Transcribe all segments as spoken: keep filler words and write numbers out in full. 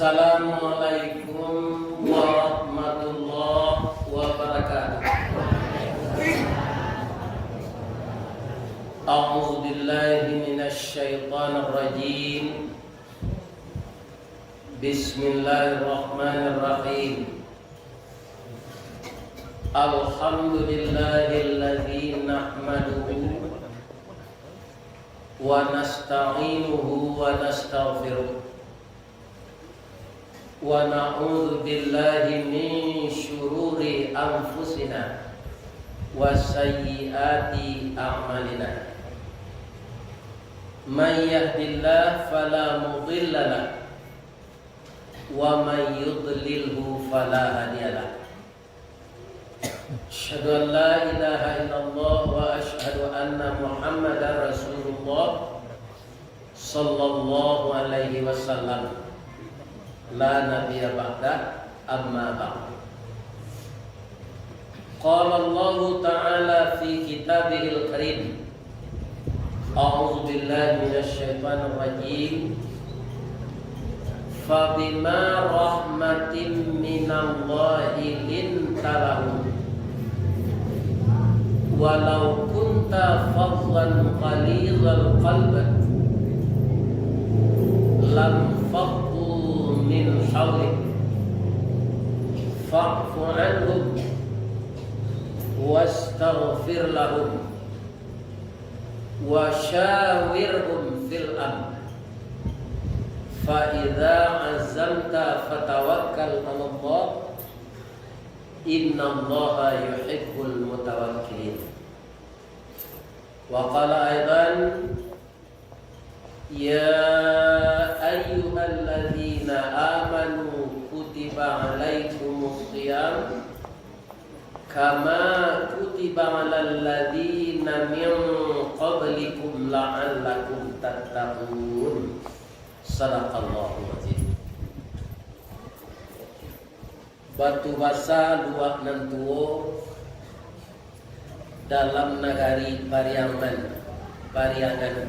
Assalamualaikum warahmatullahi wabarakatuh. A'udzubillahi minasyaitonirrajim. Bismillahirrahmanirrahim. Alhamdulillahilladzi nahmaduhu wa nasta'inuhu wa nastaghfiruh. Wa na'udzu billahi min syururi anfusina wa sayyiati a'malina. Man yahdillahu fala mudhillalah, wa man yudlilhu fala hadiyalah. Asyhadu an la ilaha illallah wa asyhadu anna Muhammadar Rasulullah sallallahu alaihi wasallam. La nabiyya ba'da, amma ba'du. Qala Allahu ta'ala fi kitabihil karim. A'udzubillahi minasyaitonirrajim. Fabima rahmatim minallahi linta lahum. Walau kunta fazzan ghalizal qalb lam faddu min haulik. Fa'fu anhum wastaghfir lahum. Wa syawirhum fil amr. Fa idza azamta fatawakkal 'alallah. Innallaha yuhibbul mutawakkilin. Wa qala aidan, ya ayyuhalladzina amanu kutiba 'alaikumus shiyam kama kutiba 'alal ladzina min qablikum la'allakum tattaqun. Sadaqallahul azim. Batu basa luak nan tuo dalam nagari Pariaman, Pariangan.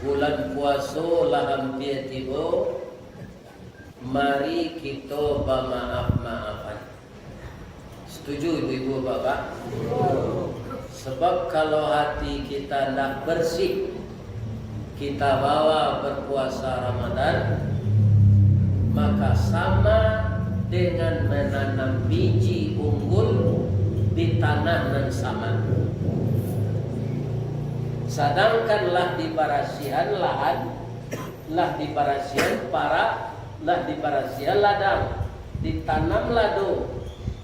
Bulan puaso lah ampia tibo, mari kito bamaaf-maafan. Setuju ibu-ibu, bapak? Sebab kalau hati kita ndak bersih, kita bawa berpuasa Ramadan, maka sama dengan menanam biji unggul di tanah nan sama. Sadangkan lah dibarasihan lahan, lah dibarasihan parak, lah dibarasihan ladang, ditanam lado.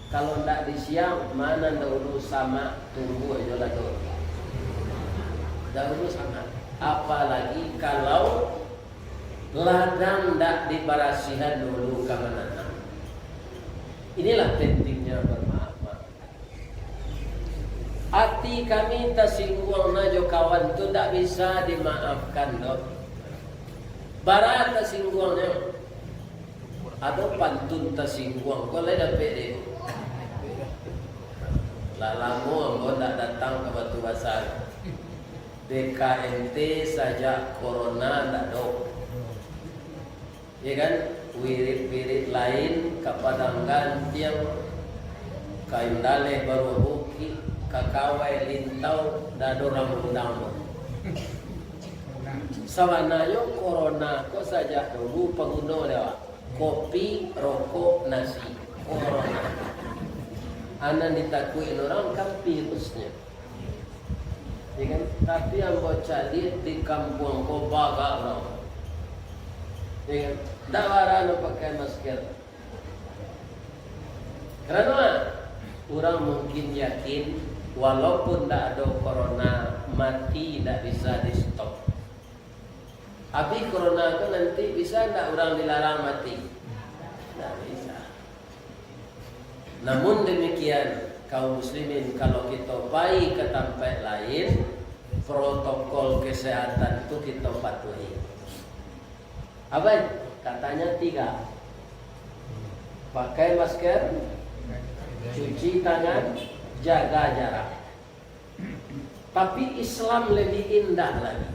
Kalau ndak disiang, ma nan dahulu samak tumbuah jo lado. Dahulu samak. Apalagi kalau ladang ndak dibarasihan dulu ka mananam. Inilah pentingnya bermaaf-maaf. Ati kami tasingguang na jo kawan tu ndak bisa dimaafkan doh. Bara tasingguangnyo? Ado pantun tasingguang, ko lai dapek dek. Lah lamo ambo ndak datang ka Batu Basa. B K M T sajak corona ndak ado. Ya kan? Wirid-wirid lain ka Padang Gantiang, ka Indaleh Baruah Bukik, ka Kawai Lintau, ndak ado urang undang doh. Sabananyo corona ko sajak dulu paguno dek awak. Kopi, rokok, nasi. Corona. A nan ditakuik urang kan virusnyo. Ya kan? Tapi ambo caliak di kampuang ko bagak urang. Ya kan? Ndak bara nan pakai masker. Karano urang mungkin yakin, walaupun ndak ado corona, mati ndak bisa di-stop. Abih corona tu nanti bisa ndak urang dilarang mati? Ndak bisa. Namun demikian, kaum muslimin, kalau kito pai ka tampaik lain, protokol kesehatan tu kito patuhi. Apo? Katanya tiga. Pakai masker, cuci tangan, jaga jarak. Tapi Islam lebih indah lagi.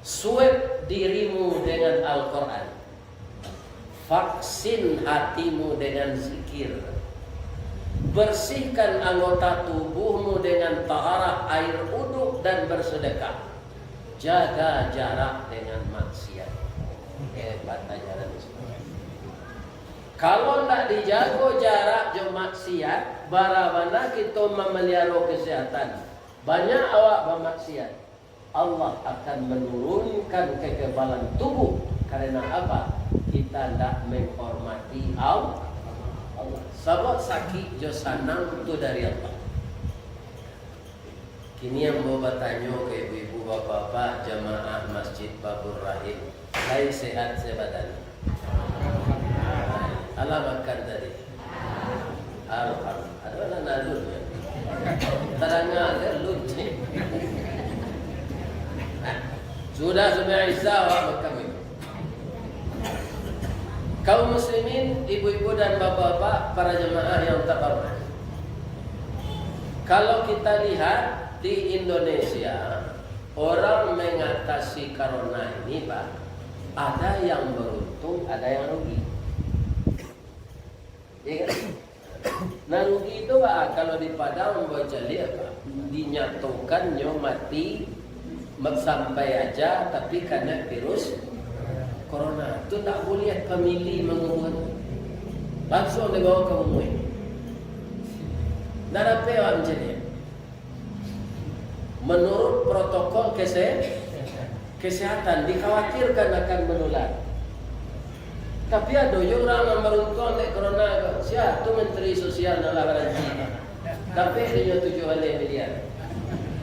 Suweb dirimu dengan Al-Quran. Vaksin hatimu dengan zikir. Bersihkan anggota tubuhmu dengan taharah air uduk dan bersedekah. Jaga jarak dengan maksiat. Hebat ajaran Islam. Kalau ndak dijago jarak jo maksiat, bara bana kito mamaliharo kesehatan. Banyak awak bamaksiat. Allah akan menurunkan kekebalan tubuh. Karena apa? Kita ndak menghormati Al-, Allah. Sabab sakik jo sanang tu dari Allah. Kini ambo batanyo ka ibu-ibu, bapak-bapak, jamaah Masjid Babur Rahim, lai sehat se badan? Alah makan tadi? Alhamdulillah. Ado anak alun, yo? Tadanga se alun. Sudah sumbayang Isya, awak makan minum. Kaum muslimin, ibu-ibu dan bapak-bapak, para jamaah yang terhormat. Kalau kita lihat di Indonesia, orang mengatasi corona ini, Pak, ada yang beruntung, ada yang rugi. Ya kan? Nah, rugi tu, Pak, kalau di Padang, ambo caliak, Pak, dinyatokannyo mati, ma-, sampai aja, tapi karena virus corona. Tu ndak buliah famili mangubua. Langsuang dibawa ka rumah. Ndak dapek awak mancaliak. Menurut protokol kese-, kesehatan, dikhawatirkan akan menular. Tapi ado juo urang nan baruntuang dek corona ko. Sia tu Menteri Sosial nan lah baranti. Dapek dinyo tujuah baleh miliar.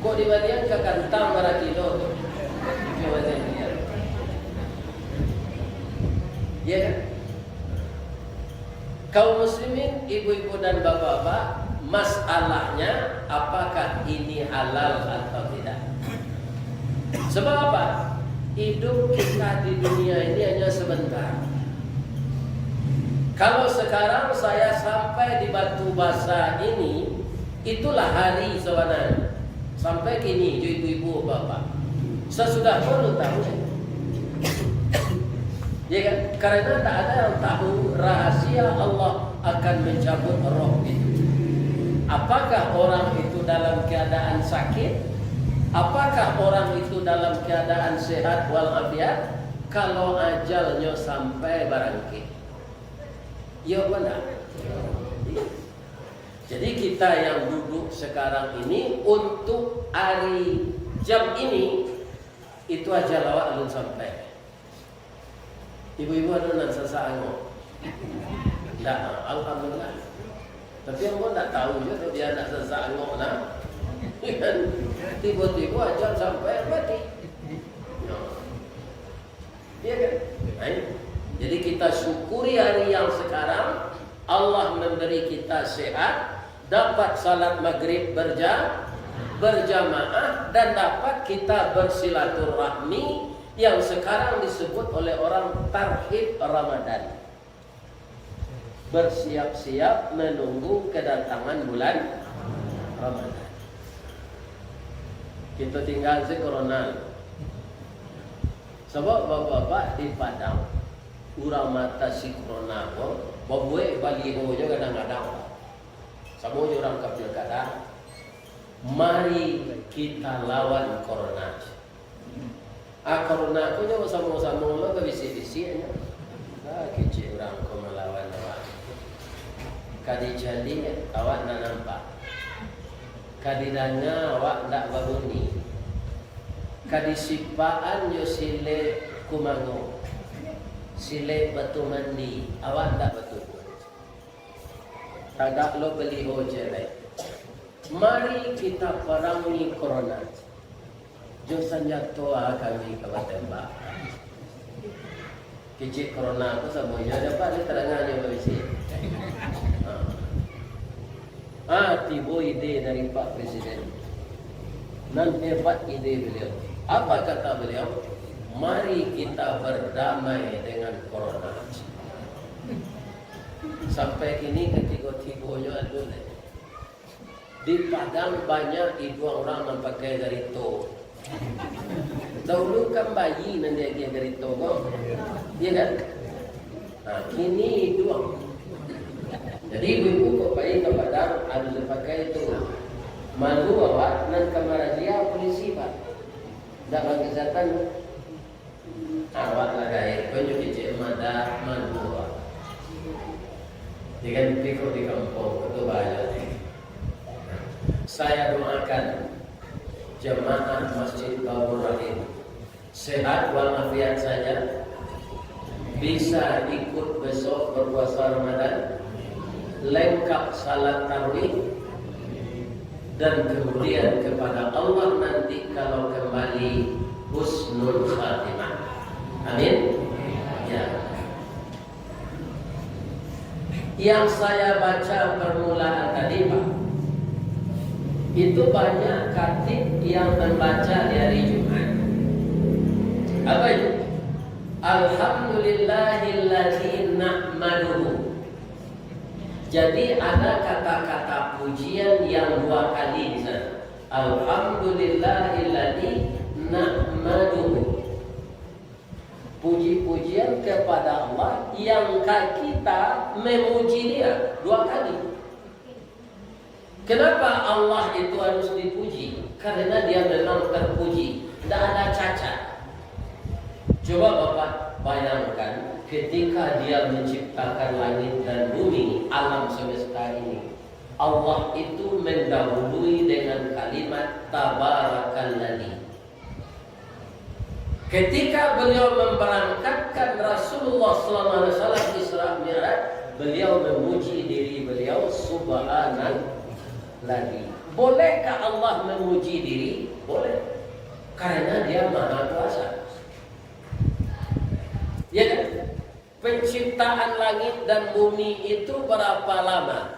Kok dibalian ka kantang bara kilo tu? Tujuah baleh miliar. Iya kan? Kaum muslimin, ibu-ibu dan bapak-bapak, masalahnya apakah ini halal atau tidak? Sebab apa? Hidup kita di dunia ini hanya sebentar. Kalau sekarang saya sampai di Batu Basa ini, itulah hari sebenarnya. Sampai kini, jo ibu-ibu, bapak. Sasudah ko, lu tahu. Ya kan? Karena tak ada yang tahu rahasia Allah akan mencabut roh itu. Apakah orang itu dalam keadaan sakit? Apakah orang itu dalam keadaan sehat walafiat? Kalau ajalnyo sampai barangkek. Iyo apa ndak? Jadi kita yang duduk sekarang ini untuk hari jam ini, itu ajal awak alun sampai. Ibu-ibu ado nan sasak angok? Ndak, alhamdulillah. Tapi ambo ndak tahu juo tu dia ndak sasak angok nah. Kan? Tibo-tibo ajal sampai mati. Yo. Iya kan? Nah, jadi kita syukuri hari yang sekarang, Allah memberi kita sehat, dapat salat maghrib berja-, berjamaah, dan dapat kita bersilaturahmi yang sekarang disebut oleh orang tarhib Ramadan. Bersiap-siap menunggu kedatangan bulan Ramadan. Kita tinggal si corona. Sabab bapak-bapak di Padang, urang maatasi corona ko, babuek baliho jo kadang-kadang. Samo jo urang ka pilkada, mari kita lawan corona. Ah, corona ko nyo samo-samo lo babisik-bisik nyo. Ah, kecek urang ko malawan awak. Ka dicaliak awak ndak nampak. Ka didanga awak ndak babunyi. Ka disipakan jo silek kumango. Silek batu mandi, awak ndak batubuah. Tagak lo baliho je lai. Mari kita perangi corona. Jo sanjato ah kami ka batembak. Kecek corona ko samo jo dapat ni tadanga jo babisik. Ha. Ah, tibo ide dari Pak Presiden. Nan hebat ide beliau. Apa kata beliau? Mari kita berdamai dengan corona. Sampai kini katigo-tigonyo alun lai. Di Padang banyak iduang urang nan pakai garito. Dahulu kan bayi nan diagiah garito ko. Iya kan? Nah, kini iduang. Jadi ibu-ibu kok pai ka Padang, harus dipakai tu. Malu awak nan ka marazia polisi, Pak. Ndak bagi kesehatan. Awak lah gaek, kau nyo kecek madah, malu awak. Dia kan pikir di kampung, itu bahaya. Saya doakan jamaah Masjid Babur Rahim sehat walafiat saja, bisa ikut besok berpuasa Ramadan, lengkap salat tarawih, dan kemudian kepada Allah nanti kalau kembali husnul khatimah. Amin. Ya. Yang saya baca permulaan tadi, Pak, itu banyak khatib yang membaca di hari Jumat. Apa itu? Alhamdulillahilladzi nahmaduhu. Jadi, ada kata-kata pujian yang dua kali di sana. Alhamdulillahilladzi nahmaduhu. Puji-pujian kepada Allah yang ka kita memuji Dia dua kali. Kenapa Allah itu harus dipuji? Karena Dia memang terpuji, tidak ada cacat. Coba Bapak bayangkan, ketika Dia menciptakan langit dan bumi, alam semesta ini, Allah itu mendahului dengan kalimat Tabarakalladzi. Ketika beliau memberangkatkan Rasulullah sallallahu alaihi wasallam Isra Mi'raj, beliau memuji diri beliau, "Subhanalladzi." Bolehkah Allah memuji diri? Boleh. Karena Dia Maha Kuasa. Ya kan? Penciptaan langit dan bumi itu berapa lama?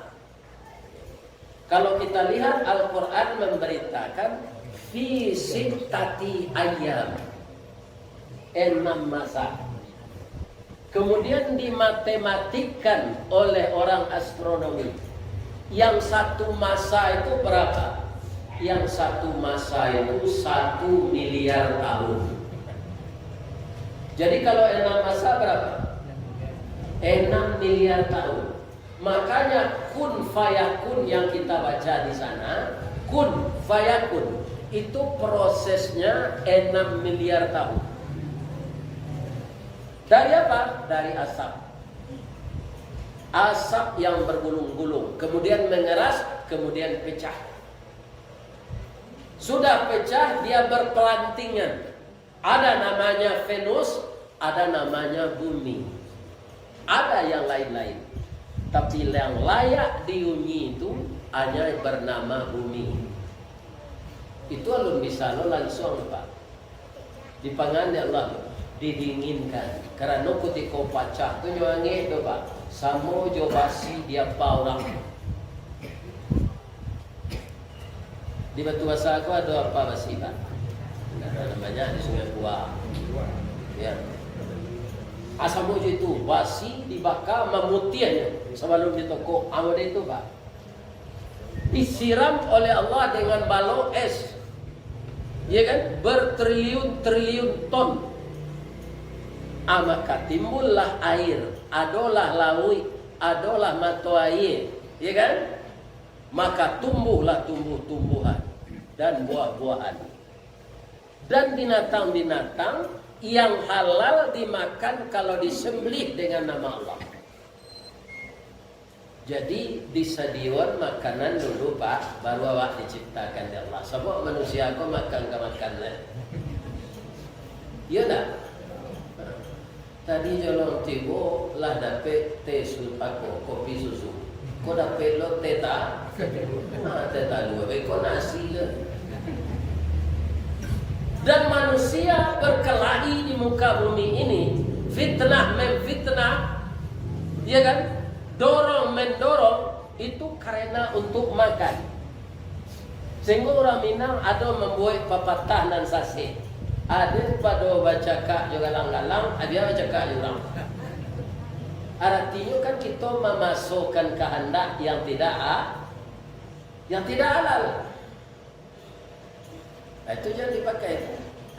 Kalau kita lihat, Al-Quran memberitakan, "Fi sittati ayyam", enam masa. Kemudian dimatematikkan oleh orang astronomi, yang satu masa itu berapa? Yang satu masa itu satu miliar tahun. Jadi, kalau enam masa berapa? Enam miliar tahun. Makanya, kun fayakun yang kita baca di sana, kun fayakun, itu prosesnya enam miliar tahun. Dari apa? Dari asap. Asap yang bergulung-gulung, kemudian mengeras, kemudian pecah. Sudah pecah, dia berpelantingan. Ada namanya Venus, ada namanya Bumi. Ada yang lain-lain. Tapi yang layak diunyi itu hanya bernama Bumi. Itu alun bisa lo lansuang, Pak. Dipangan dek Allah, didinginkan. Karano kutiko pacah tu nyo angek tu, Pak. Samo jo basi di apa urang. Di Batu Basa ko ado apa basi, Pak? Nah, banyak di Sungai Buah. Ya. Asamo jo itu, basi dibaka mamutiahnyo sabalum ditokok. Amo dek itu, Pak. Disiram oleh Allah dengan balok es. Ya kan? Bertriliun-triliun ton. Ah, maka timbullah air, adolah lauik, adolah mato aia. Ya kan? Maka tumbuhlah tumbuh-tumbuhan dan buah-buahan. Dan binatang-binatang yang halal dimakan kalau disembelih dengan nama Allah. Jadi, disadiakan makanan dulu, Pak, baru awak diciptakan dek Allah. Sabab manusia ko makan ka makan, eh. Iya ndak? Tadi jolong tibo lah dapek teh su-, ako, kopi susu. Ko dapek lo teh ta-, ah, teh talua, beko nasi je. Dan manusia berkelahi di muka bumi ini, fitnah memfitnah, ya kan? Dorong mendorong, itu karena untuk makan. Sehingga urang Minang ado mambuek papatah nan sasek. Ado pado bacakak jo galang-galang, ado bacakak jo urang. Aratinyo kan kito mamasokan kahandak yang tidak a-, yang tidak halal. Nah, itu jan dipakai.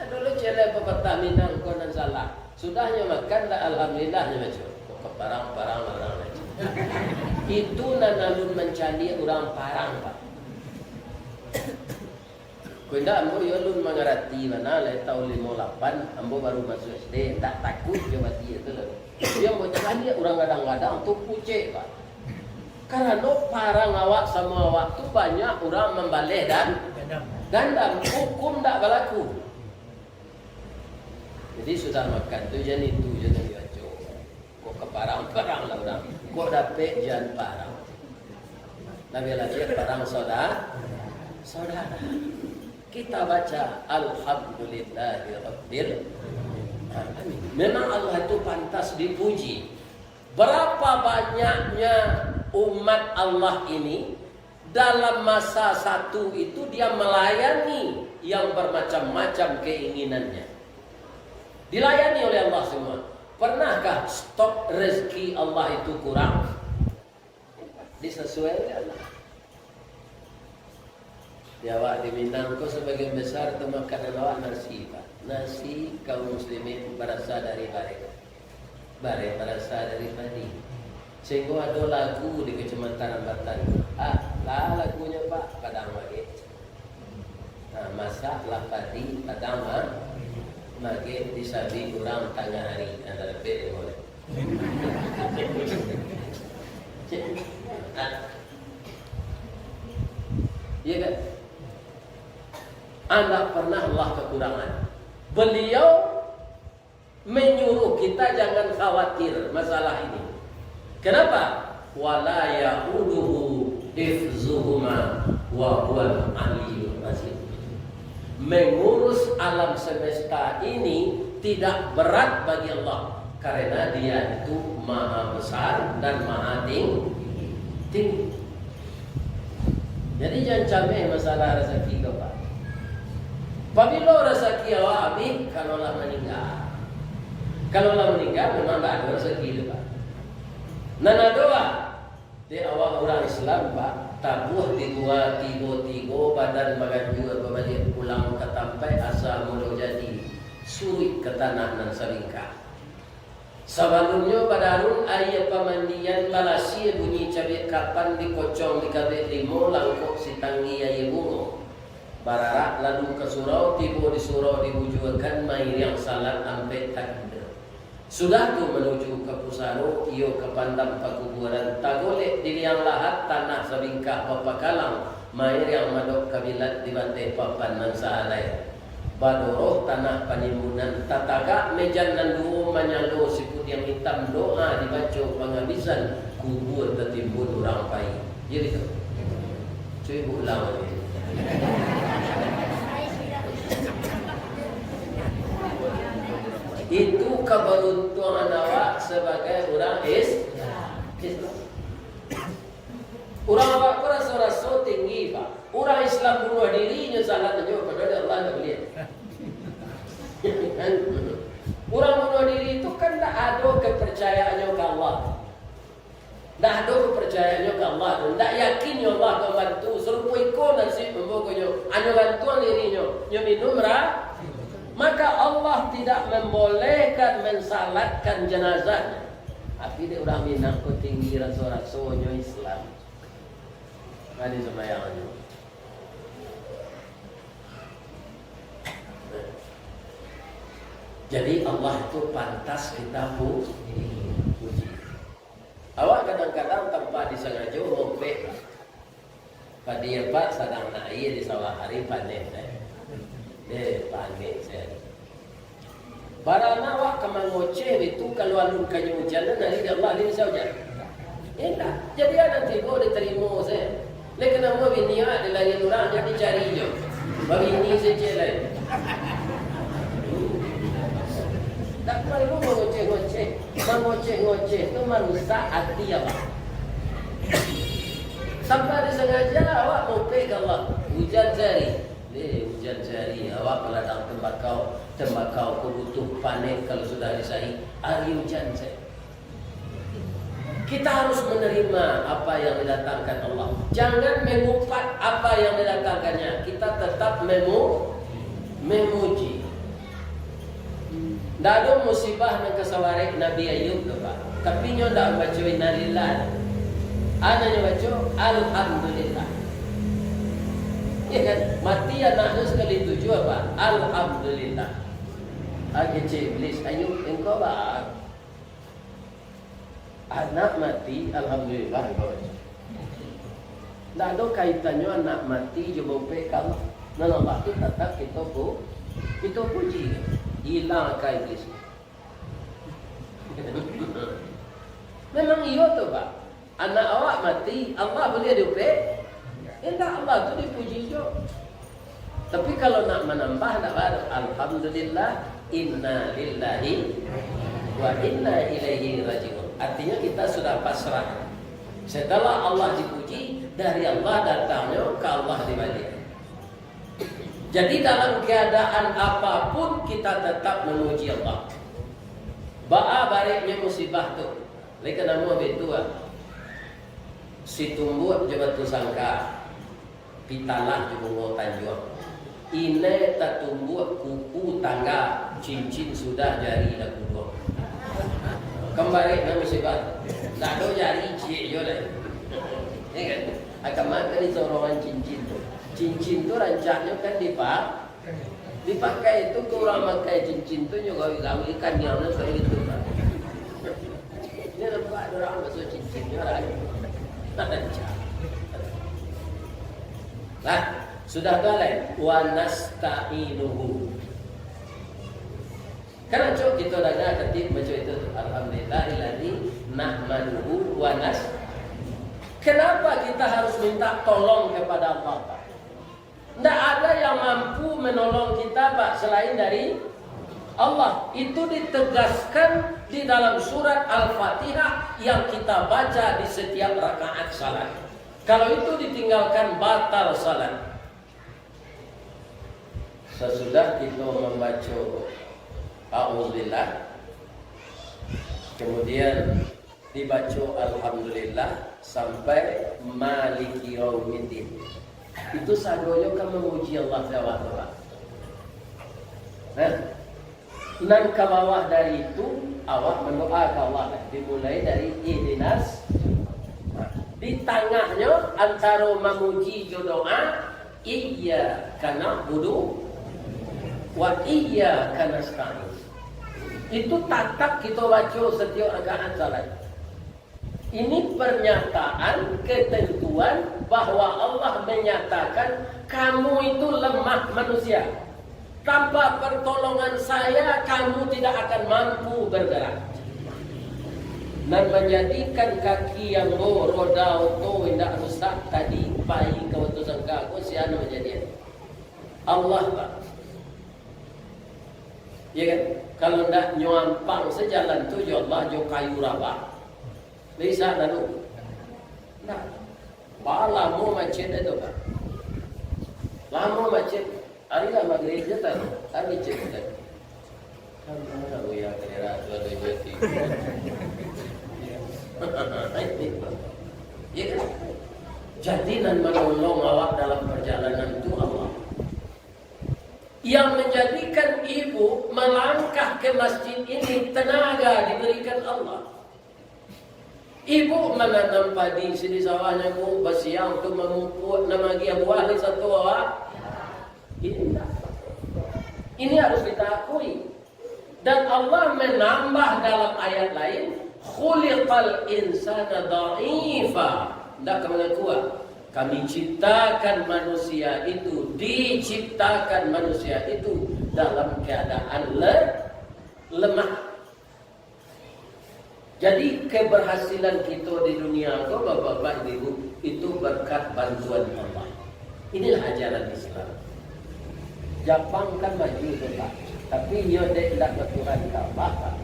Ado lo ciek lai papatah Minang ko nan salah. Sudah nyo makan, ndak alhamdulillah nyo baco. Kok ka parang-parang urang baco. Itu nan alun mancaliak urang parang, Pak. Ko indak, ambo yo alun mangarati bana, lai taun limo lapan, ambo baru masuak S D, indak takuik jo batia tu lah. Tapi ambo caliak urang gadang-gadang tu pucek, Pak. Karano parang awak samo awak tu banyak urang mambaleh dan dandam, hukum ndak balaku. Jadi sudah makan tu jan itu, jan dibaco. Kok ka parang-parang lah urang. Kok dapek jan parang. Labiah-labiah parang saudara. Saudara. Kita baca, "Alhamdulillahirabbil alamin." Memang Allah itu pantas dipuji. Berapa banyaknya umat Allah ini, dalam masa satu itu dia melayani yang bermacam-macam keinginannya. Dilayani oleh Allah semua. Pernahkah stok rezeki Allah itu kurang? Disasuai oleh Allah. Di awak di Minang ko, sabagian besar tu makanan awak nasi, Pak. Nasi kaum muslimin barasa dari bareh. Bareh barasa dari padi. Sehinggo ado lagu di Kecamatan Rambatan. Ah, lah lagunyo, Pak, Padang Magek. Nah, masak lah padi, Padang ma-, Magek disabi urang tangah hari. Nah, dah dapek dek moleh. Iya kan? Anda pernah lah kekurangan. Beliau menyuruh kita jangan khawatir masalah ini. Kenapa? "Wala ya'uduhu hifzuhuma wa huwal aliyyul azim." Mengurus alam semesta ini tidak berat bagi Allah, karena Dia itu maha besar dan maha ting-, tinggi. Jadi, jan cameh masalah rasaki ko, Pak. Pabilo rasaki awak abih? Kalau lah maningga. Kalau lah maningga, memang ndak ado rasaki tu, Pak. Nan ado, Pak, dek awak urang Islam, Pak, tabuah di gua tigo-tigo, badan baganjua babaliak pulang ka tampaik asa mulo jadi, suruik ka tanah nan sabingkah. Sabalunnyo badarun aia pamandian, balasia bunyi cabiak kapan, dikocong dikabek limo, langkok sitanggi aia bungo. Bararak lalu ka surau, tibo di surau dibujuakan, mairiang salat ampek takbir. Sudah tu manuju ka pusaro, iyo ka pandam pakubuaran, tagolek di liang lahat, tanah sabingkah bapakalang, mairiang madok kabilat di bateh papan nan sahalai. Badoroh tanah panimbunan, tatagak mejan nan duo, manyalo sipudiang itam, doa dibaco pangabisan, kubua tatimbun urang pai. Iyo gitu. Cubo ulang baliak. Itu kabaruntuangan awak sabagai urang Is-, Islam. Urang awak ko raso-raso tinggi, Pak. Urang Islam bunuah diri, nyo salah nyo, padahal Allah ndak buliah. Urang bunuah diri tu kan ndak ado kepercayaannyo ka Allah. Ndak ado kepercayaannyo ka Allah tu, ndak yakin nyo Allah ka bantu, sarupo iko nasib ambo ko nyo, anyo gantuang dirinyo, nyo minum ra-, maka Allah tidak membolehkan mensalatkan jenazahnya. Tapi dek urang Minang ko tinggi raso-rasonyo Islam. Mandi sumbayang nyo. Jadi Allah tu pantas kita pu-, puji. Awak kadang-kadang tanpa disangajo mopeh. Padi apak sadang naik di sawah hari, paneh, eh. Eh, paneh, saya. Barana awak ka mangoceh itu, kalau alun kanyo ujan, nan hari dek Allah, dia bisa ujan. Indak. Jadi, anak tigo ditarimo saya. Leh kanamo bini awak dilarian urang, jadi cari jo. Babini saja lain. Tak perlu mangoceh-ngoceh. Mangoceh-ngoceh tu marusak hati awak. Sampai disangaja awak mopeh ka Allah. Ujan sehari. Deh, ujan sehari. Awak baladang tembakau. Tembakau ko butuh paneh kalau sudah disaik. Ari ujan sehari. Kita harus menerima apa yang didatangkan Allah. Jangan mengumpat apa yang didatangkannya. Kita tetap memu-, Memuji. Ndak ado musibah nan ka sabarek Nabi Ayub tu, Pak. Tapi nyo ndak baco innalillah. Ado nyo baco alhamdulillah. Iya kan? Mati anaknyo sakali tujuah, Pak. Alhamdulillah. Ah, kecek Iblis, "Ayub, engkau ba-, anak mati, alhamdulillah, engkau baco." Ndak ado kaitannyo anak mati jo baupek ka Allah. Nan Allah tu tatap kito pu-, kito puji. Ilang akai Iblis. Memang iyo tu, Pak. Anak awak mati, Allah buliah diupek? Indak, Allah tu dipuji jo. Tapi kalau nak manambah, ndak baa. Alhamdulillah, inna lillahi wa inna ilaihi raji'un. Artinya kita sudah pasrah. Setelah Allah dipuji, dari Allah datangnyo, ka Allah dibaliak. Jadi dalam keadaan apapun kita tetap memuji Allah. Baa bareknyo musibah tu. Lai ka namuah baitu ah. Si tumbuak jo batu sangka, pitalah jo bungo tanjuang. Inai tatumbuak kuku tangga, cincin sudah jari lah kuduang. Kan barek nan musibah. Ndak ado jari ciek jo lai. Ya kan? Akan makan di sorongan cincin tu. Cincin tu rancaknyo kan dipa-, dipakai tu ka urang makai cincin tu nyo gawik-gawik kaniang tu kaya gitu, Pak. Ini nampak ada orang masuk cincin ni orang. Nah, sudah tu lain. Wa nasta'inuhu. Kan acok kita dengar ketik macam itu tu. Alhamdulillahilladzi nahmaduhu wa nas-, Kenapa kita harus minta tolong kepada Allah, Pak? Ndak ada yang mampu menolong kita, Pak, selain dari Allah. Itu ditegaskan di dalam surat Al-Fatihah yang kita baca di setiap rakaat salat. Kalau itu ditinggalkan, batal salat. Sasudah kita mambaco A'udzubillah, kemudian dibaco Alhamdulillah sampai Maliki Yaumiddin. Itu sadonyo kan mamuji Allah di awak tu, Pak. Nah, nan ka bawah dari itu, awak mandoa ka Allah. Dimulai dari ihdinas. Nah, di tangahnyo antaro mamuji jo doa, iyyaka na'budu wa iyyaka nasta'in. Itu tatap kita baca setiap rakaat salat. Ini pernyataan, ketentuan bahwa Allah menyatakan, "Kamu itu lemah manusia. Tanpa pertolongan saya, kamu tidak akan mampu bergerak." Nan manjadikan kaki ambo, roda oto indak rusak tadi, pai ka Batu Sangka ko, sia nan manjadian? Allah, Pak. Ya kan? Kalau ndak nyo ampang sajalan tu jo Allah, jo kayu rabah. Bisa lalu? Nah, ba lamo macet itu, Pak. Lamo macet. Ari lah magrib je tadi. Ari cek tadi. Kan mana Buya kira tu ada jati. Ya kan? Jadi nan manolong awak dalam perjalanan tu Allah. Yang menjadikan ibu melangkah ke masjid ini tenaga diberikan Allah. Ibu mananam padi sini sawahnyo, Bu, basiang tu mamupuk, nan magiah buah lai satu awak? Indak. Ini harus kita akui. Dan Allah menambah dalam ayat lain, "Khuliqal insana dha'ifa." Ndak ka mangaku, ah. Kami ciptakan manusia itu, diciptakan manusia itu dalam keadaan le-, lemah. Jadi, keberhasilan kito di dunia ko, Bapak-bapak, Ibu-ibu, itu berkat bantuan Allah. Inilah ajaran Islam. Japang kan maju tu, Pak. Tapi inyo dek indak batuhan ka Allah, Pak.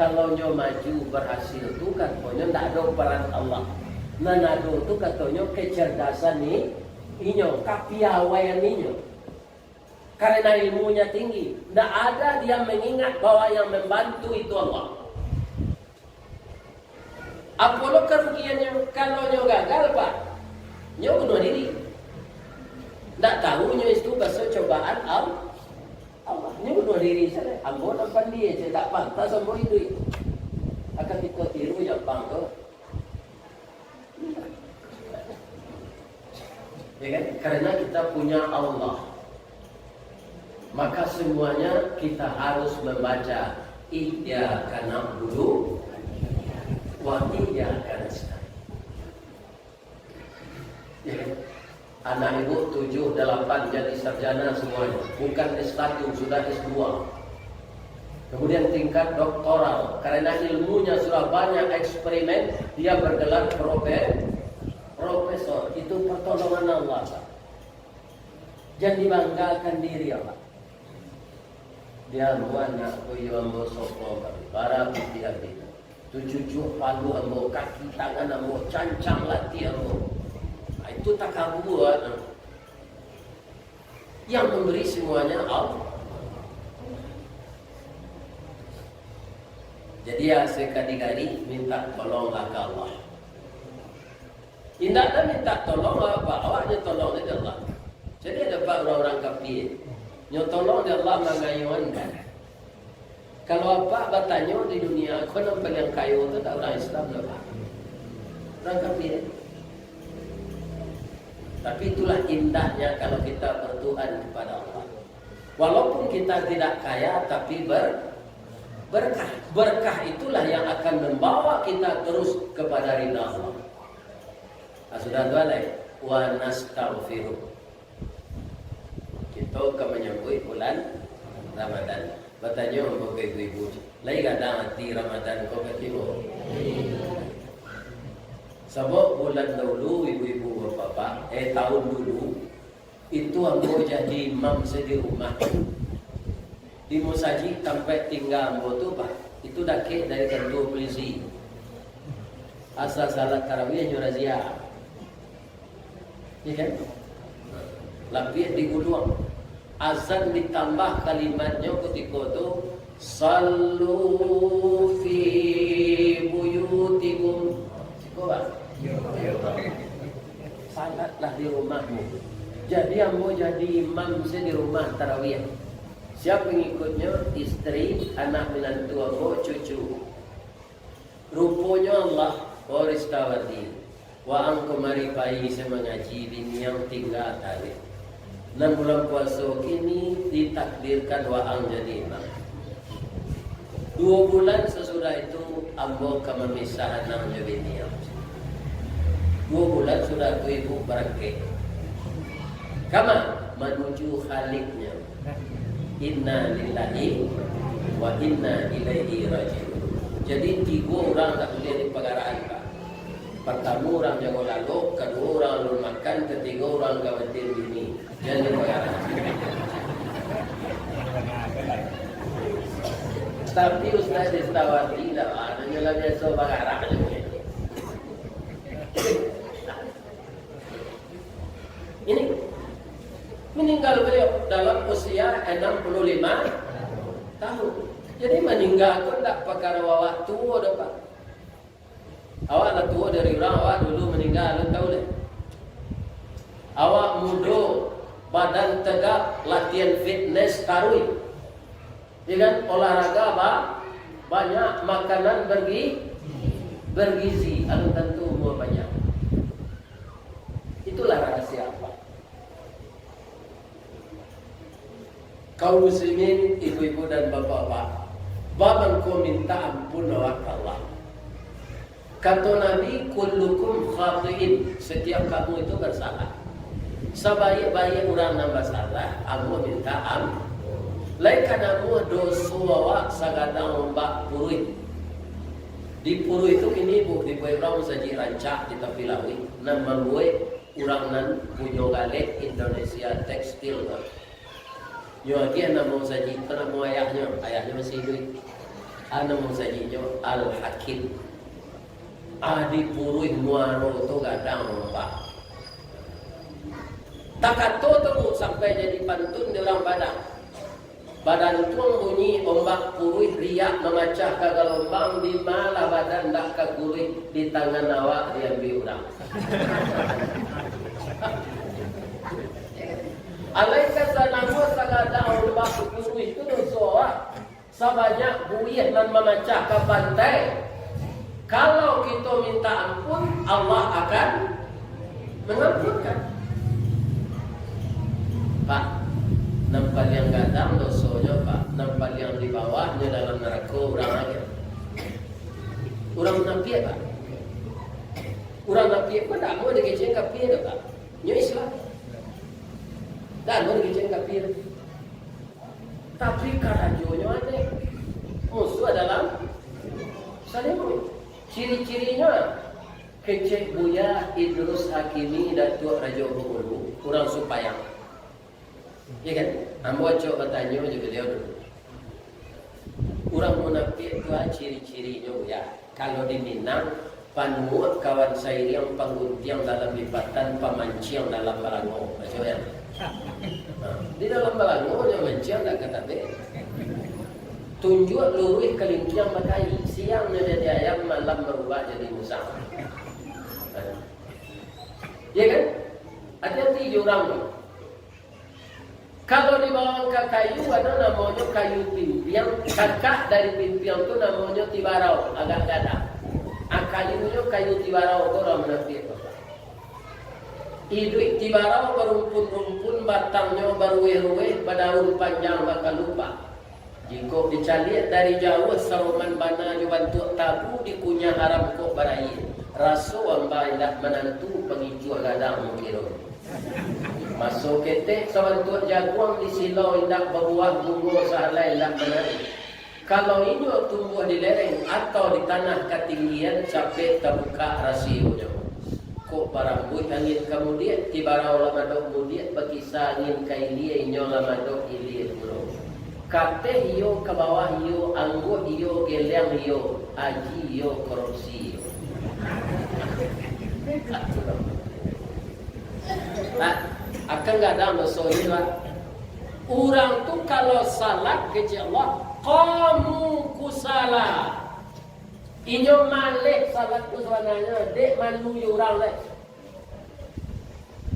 Kalau nyo maju berhasil tu, katonyo ndak ado peran Allah. Nan ado tu, katonyo, kecerdasan ni, inyo, kapiawaian inyo. Karena ilmunya tinggi, ndak ada dia mengingat bahwa yang membantu itu Allah. Apo lo karugiannyo? Kalau nyo gagal, Pak, nyo bunuh diri. Ndak tahu nyo itu baso cobaan Al-, diri sajo. Ambo nan pandie, cek tak pantas ambo iduik. Akan kito tiru Japang tu. Ya kan? Karena kita punya Allah. Maka semuanya kita harus membaca, "Iyyaka na'budu wa iyyaka nasta'in." Ya kan? Anak ibu tujuh, delapan jadi sarjana semuanya. Bukan S satu, sudah S dua. Kemudian tingkat doktoral. Karena ilmunya sudah banyak eksperimen, dia bergelar profe-, profesor. Itu pertolongan Allah, Pak. Jangan dibanggakan diri, Pak. Dia ambo anak ko iyo ambo sokong, Pak. Bara putih abih. Tu cucuk palu ambo, kaki tangan ambo, cancang latih ambo. Ah, itu takabua, nah. Yang memberi semuanya Allah. Jadi, ya, sekali-kali minta tolonglah ka Allah. Indak ado minta tolong, awak, awak nyo tolong dari Allah. Jadi, ado, Pak, urang-urang kafir. Nyo tolong dari Allah mangayuan. Kalau apak batanyo di dunia ko, nan paliang kayo tu ndak urang Islam doh, Pak. Urang kafir. Tapi itulah indahnya kalau kita bertuhan kepada Allah. Walaupun kita tidak kaya, tapi ber-, berkah. Berkah itulah yang akan membawa kita terus kepada ridha Allah. Nah, sudah tu alai, wa nastaghfiruh. Kito ka manyambuik bulan Ramadan. Batanyo ambo ka ibu-ibu, lai gadang ati Ramadan ko ka tibo? Sabab bulan dahulu, ibu-ibu, bapak-bapak, eh, tahun dulu, itu ambo jadi imam se di rumah. Di musajik tampek tingga ambo tu, Pak, itu dakek dari kantua polisi. Asa salat tarawih nyo razia. Ya kan? Lapiak diguluang. Azan ditambah kalimatnyo kutiko tu, "Sallu fi buyutikum." Siko, Pak? Salatlah di rumahmu. Jadi, ambo jadi imam se di rumah tarawih. Sia pangikuiknyo? Isteri, anak minantu ambo, cucu. Ruponyo Allah, oh Ristawardi, waang kamari pai se mangaji, biniang tingga taruih. Nan bulan puaso kini ditakdirkan waang jadi imam. Duo bulan sasudah itu, ambo ka mamisah anang jo biniang. Duo bulan sudah tu ibu barangkek. Kama? Manuju Khaliknyo. Inna lillahi wa inna ilaihi raji'un. Jadi, tigo urang tak buliah dipagarakan, Pak. Partamo urang jago lalok, kaduo urang alun makan, katigo urang ka batin bini. Jan dipagarakan. Tapi Ustaz Ristawardi indak, ah, hanyo lah biaso bagarak sajo. Ini meninggal beliau dalam usia enam puluh lima tahun. Jadi, maningga tu ndak pakara awak tuo doh, Pak. Awak lah tuo dari urang, awak dulu maningga, alun tahu deh. Awak mudo, badan tegap, latihan fitness taruih. Ya kan? Olahraga ba-, banyak, makanan bergi-, bergizi, alun tantu umur panjang. Itulah rahasia Allah. Kaum muslimin, ibu-ibu dan bapak-bapak, baa mangko minta ampun awak ka Allah. Kato Nabi, "Kullukum khatiin," setiap kamu itu bersalah. Sabaik-baik urang nan basalah, ambo minta am-, lai ka namuah doso awak sagadang ombak puruih. Di puruih tu kini, Bu, dibuek urang musajik rancak di tapi lauik, nan mambuek urang nan punyo galeh Indonesia Tekstil tu. Nyo agiah namo musajik tu, namo ayahnyo, ayahnyo masih iduik. Ah, namo musajiknyo Al-Hakim. Ah, di puruih muaro tu gadang, Pak. Takato tu, Bu, sampai jadi pantun di urang Padang. Badantuang bunyi ombak puruih, riak mamacah ka galombang, di malah badan ndak ka guruih, di tangan awak diambiak urang. Alai ka sanang sagadang ombak puruih tu doso. Sabanyak buih nan mamacahkan pantai, kalau kito minta ampun, Allah akan mangampunkan. Pak, nan paliang gadang dosonyo, Pak, nan paliang di bawahnyo dalam narako urang aja. Urang munapiak, Pak. Urang munapiak pun ndak mau dikecekan kapia doh, Pak. Nyo Islam. Ndak mau dikecekan kapia. Tapi karajonyo aneh. Musuh adalah salimuik. Ciri-cirinyo, kecek Buya Idrus Hakimi Datuak Rajo Bengulu, urang Supayang. Iya kan? Ambo acok batanyo jo baliau dulu. Urang munapiak tu ah, ciri-cirinyo, Buya. Kalau di Minang, panuak kawan sairiang, pangguntiang dalam lipatan, pamanciang dalam balango. Baco ya. Nah, di dalam balango nyo manciang dak ka tabek. Tunjuak luruih kalingkiang bakai, siang nyo jadi ayam, malam barubah jadi musang. Nah. Iya kan? Hati-hati jo urang tu. Kalau dibawang ka kayu, ado namonyo kayu pimpiang, kakak dari pimpiang tu namonyo tibarau, agak gadang. Ah, kayunyo kayu tibarau ko urang munapiak tu. Iduik tibarau barumpun-rumpun, batangnyo baruweh-ruweh, badaun panjang bakalupak. Jikok dicaliak dari jauah, saroman bana jo bantuak tabu, dikunyah haram kok barayie. Raso amba indak manantu, pangicuah gadang mukiro. Maso ketek sabantuak jaguang, disilau indak babuah, bungo sahalai indak manari. Kalau inyo tumbuah di lereng atau di tanah katinggian, capek tabukak rasionyo. Kok barambuik angin ka mudiak, tibarau lah madok mudiak, bakisa angin ka ilia, inyo lah madok ilia pulo. Kateh iyo, ka bawah iyo, angguak iyo, geleang iyo, aji iyo, korupsi iyo. Ah, akan gadang doso ni, Pak. Urang tu kalau salat kecek Allah, qamu kusala. Inyo maleh salat tu sabananyo, dek malu jo urang lai.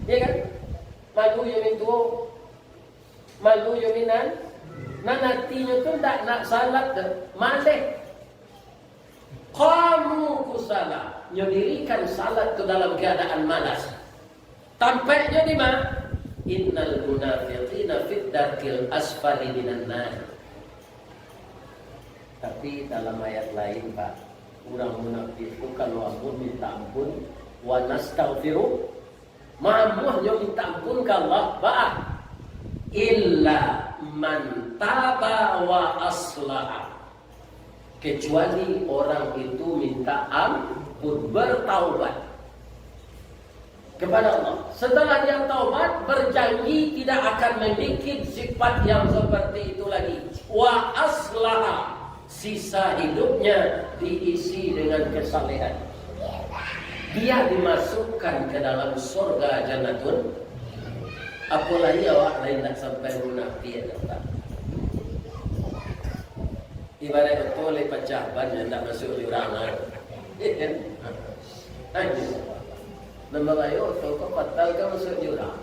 Iya kan? Malu jo mintuo, malu jo minan. Nan atinyo tu ndak nak salat doh, maleh. Qamu kusala, nyo dirikan salat tu dalam keadaan malas. Tampeknyo di ma? Innal munafiqina fid darkil asfali minan nar. Tapi dalam ayat lain, Pak, urang munafik tu kalau amuah minta ampun, wa nastaghfiru, maamuahnyo minta ampun ka Allah, baa? Illa man taba wa aslaha. Kecuali orang itu minta ampun, bertaubat kepada Allah. Setelah dia taubat, berjanji tidak akan membuat sifat yang seperti itu lagi. Wa aslaha, sisa hidupnya diisi dengan kesalehan. Dia dimasukkan ke dalam surga Jannatun. Apolai awak lain nak sampai munafik, Pak. Ibarat oto lai pacah ban, ndak masuak jurang, ah. Anjir. Nan babayo oto ko patal ka masuak jurang.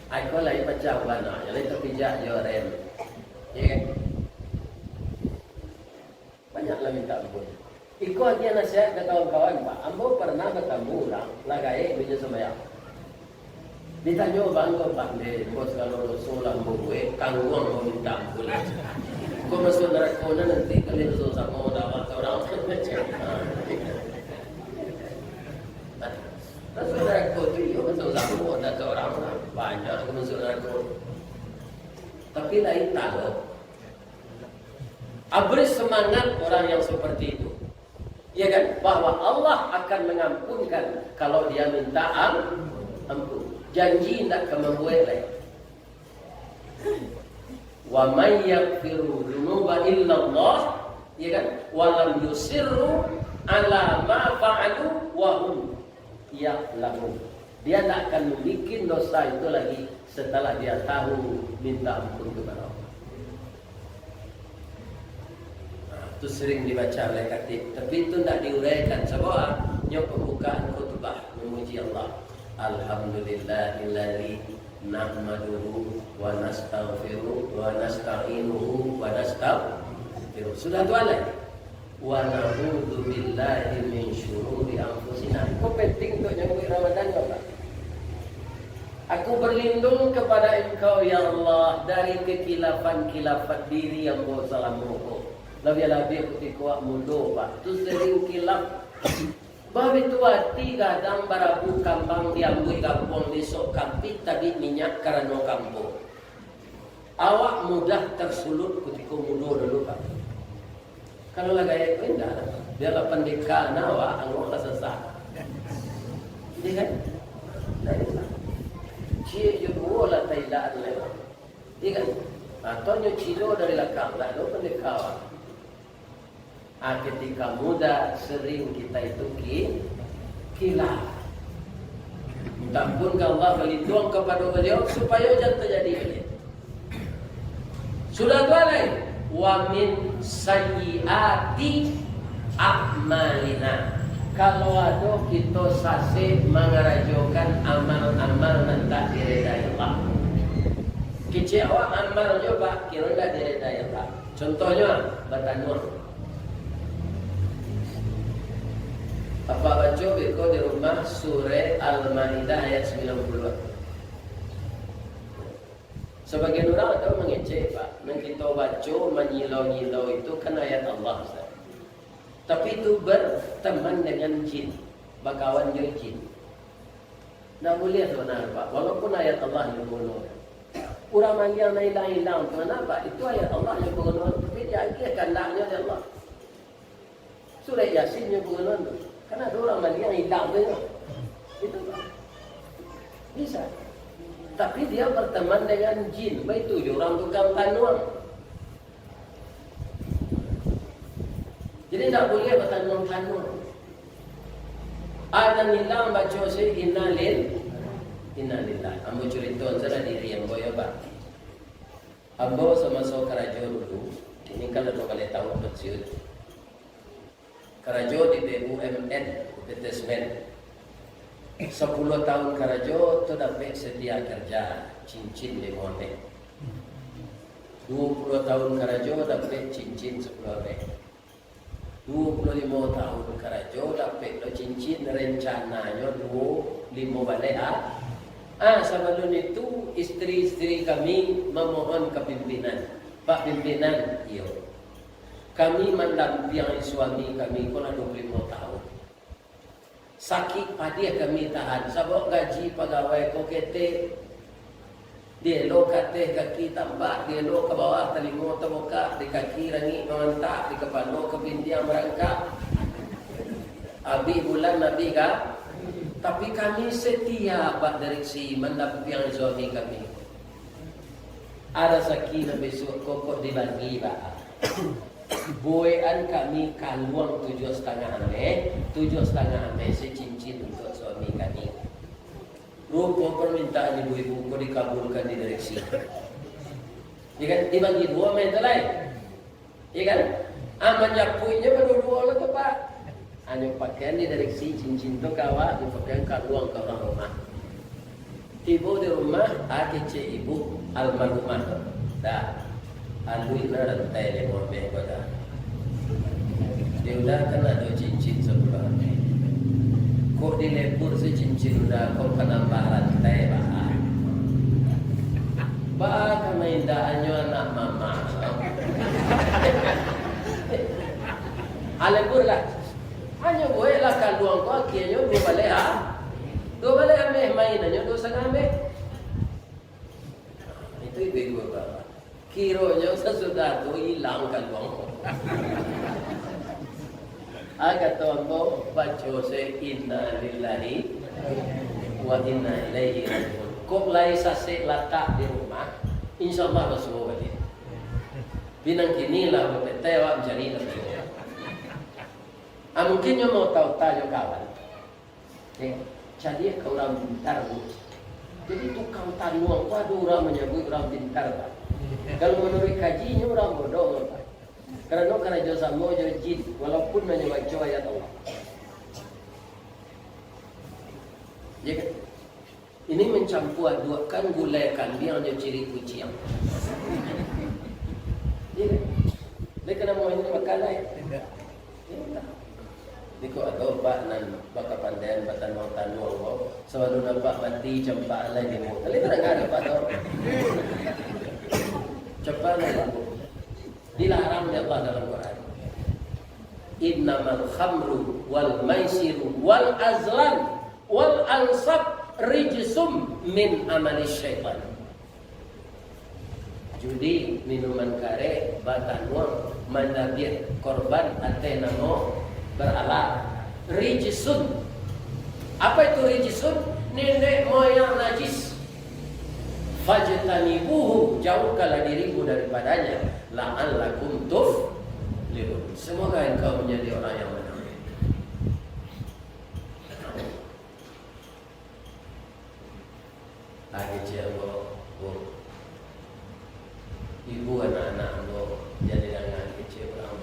Ai ko lai pacah ban, ah, lai tapijak jo rem. Iya kan? Banyaklah minta ampun. Iko agiah nasihat ka kawan-kawan, Pak. Ambo parnah batamu urang, lah gaek inyo sumbayang. Ditanyo, "Bang, ko pandai, ambo sagalo doso lah ambo buek, tangguang ambo minta ampun." Ko masuak narako nan nanti kalian doso samo, dak awak ka urang. Masuak narako tu, iyo, masuak samo, dak ka urang. Banyak ko masuak narako. Tapi lain talo. Abri semangat orang yang seperti itu. Ya kan? Bahwa Allah akan mengampunkan kalau dia minta am-, ampun. Janji indak ka mambuek lai. "Wa may yaghfiru dzunuba illallah," ya kan? "Wa lam yusirru ala ma fa'alu wa hum ya'lamun." Dia tak akan membuat dosa itu lagi setelah dia tahu minta ampun kepada Allah. Nah, tu sering dibaca oleh khatib, tapi itu ndak diuraikan. Sabab, ah, nyo pembukaan khutbah memuji Allah. Alhamdulillahilladzi nahmaduhu wa nastaghfiruh wa nasta'inuhu wa nasta'in. Sudah tu alai, "Wa na'udzubillahi min syururi anfusina." Ko penting untuak nyambuik Ramadan, Bapak. "Aku berlindung kepada Engkau, ya Allah, dari kekilafan-kilafan diri ambo salamo ko." Labiah-labiah kutiko awak mudo, Pak, tu sering kilaf. Babitu ati gadang barabu kambang diambuik gapuang, besok kapik tabik minyak karano kambo. Awak mudah tersulut kutiko mudo dulu, Pak. Kalau lah gaek ko indak lah. Biarlah pandeka na awak, angok lah sasah. Iya kan? Indak usah. Ciek jo duo lah tailak tu lewat. Iya kan? Atau nyo cilo dari lakang, lah do pandeka awak. Ah, ketika muda sering kita itu ki-, kilaf. Minta ampun ka Allah, balindung kapado Baliau, supayo jan tajadi baliau. Sudah tu alai, "Wa min sayyiati a'malina." Kalau ado kito sasek mangarajokan amal-amal nan tak diredai Allah. Kecek awak amal jo, Pak, kiro indak diredai Allah. Contohnyo, batanuang. Apak baco beko di rumah Surah Al-Maidah ayat sambilan puluah. Sabagian urang ado mangecek, Pak, nan kito baco manyilau-nyilau itu kan ayat Allah, Ustaz. Tapi itu berteman dengan jin, bakawan jo jin. Ndak buliah tu bana, Pak. Walaupun ayat Allah nyo baguno. Urang maliang nan ilang-ilang tu bana, Pak. Itu ayat Allah nyo baguno. Tapi diagiah kandaknyo dek Allah. Surah Yasin nyo baguno tu. Kan ado urang maliang ilang tu nyo. Itu, Pak. Bisa. Tapi dia berteman dengan jin. Baitu jo urang tukang tanuang. Jadi, indak buliah batanuang-tanuang. Adan ilang baco se innalil-, innalillah. Ambo curito sajo diri ambo yo, Pak. Ambo samaso karajo dulu, kini kan lah duo baleh tahun pensiun. Karajo di B U M N, B U M T Semen. Sapuluah tahun karajo tu dapek setia kerja, cincin limo ameh. Duo puluah tahun karajo dapek cincin sapuluah ameh. Duo puluah limo tahun karajo dapek lo cincin, rencananyo duo limo baleh, ah. Ah, sabalun itu, isteri-isteri kami mamohon ka pimpinan, "Pak Pimpinan, iyo, kami mandampiang suami kami ko lah duo puluah limo tahun. Sakik padiah kami tahan, sabab gaji pagawai ko ketek. Dielo ka ateh kaki tambak, dielo ka bawah talingo tabukak, di kaki rangik mamantak, di kapalo kapindiang marangkak. Abih bulan, abih ga-, tapi kami setia, Pak Direksi, mandampiang suami kami. Rasaki nan bisuak ko kok dibagi, Pak." Buekan kami kaluang tujuah satangah ameh, tujuah satangah ameh se cincin untuak suami kami. Rupo parmintaan ibu-ibu ko dikabulkan di direksi. Ya kan? Dibagi duo ameh tu lai. Ya kan? Ah, manjapuiknyo baduo-duo lah tu, Pak. Hanyo pakaian di direksi cincin tu ka awak, hanyo pakaian kaluang ka urang rumah. Tibo di rumah, ah, kecek ibu almarhumah tu. Dah, alun lah rantai limo ameh ko dah. Di uda kan ado cincin sapuluah ameh. Kok dilebur se cincin uda, kok panambah rantai, bah. Bah, ka maindaannyo anak mama. Ah, lebur lah. Hanyo bueklah kaluang ko, akienyo duo baleh, ah. Duo baleh ameh, mainannyo duo satangah ameh. Itu ibu-ibu bapak. Kironyo sasudah tu ilang kaluang ko. Ah, kato ambo, baco se, "Innalillahi wa inna ilaihi raji'un." Kok lai sasek latak di rumah, insyaallah basuo baliak. Pinang kini lah bapetai awak mancari lah. Ah, mungkin nyo mau tau-tau jo kawan. Eh, caliak ka urang pintar, Bu. Jadi, tukang tanuang ko ado urang manyabuik urang pintar, Pak. Kalau manuruik kajinyo, urang bodoh, Pak. Karano karajo samo jo jin, walaupun hanyo baco ayat Allah. Ya kan? Ini mencampur aduakkan gulai kambiang jo ciri kuciang. Ya kan? Lai ka namo ini bakal lai. Indak. Iko ado, Pak, nan bakapandaian batanuang-tanuang ko, sabalun nampak mati campak lai namo. Kali tu dah ado, Pak, tu. Campak lai namo. Dilarang dek Allah dalam Quran. "Innamal khamru wal maisiru wal azlam wal ansab rijsum min amali syaitan." Judi, minuman karek, batanuang, mandabiah korban ateh namo baralah. Rijsun. Apa itu rijsun? Nenek moyang najis. Fajtanibuhu, jauhkanlah dirimu daripadanya. La'allakum tuflihun. Semoga engkau menjadi orang yang menang. Ah, kecek ambo, Bu. Ibu anak-anak ambo, jan didanga kecek urang.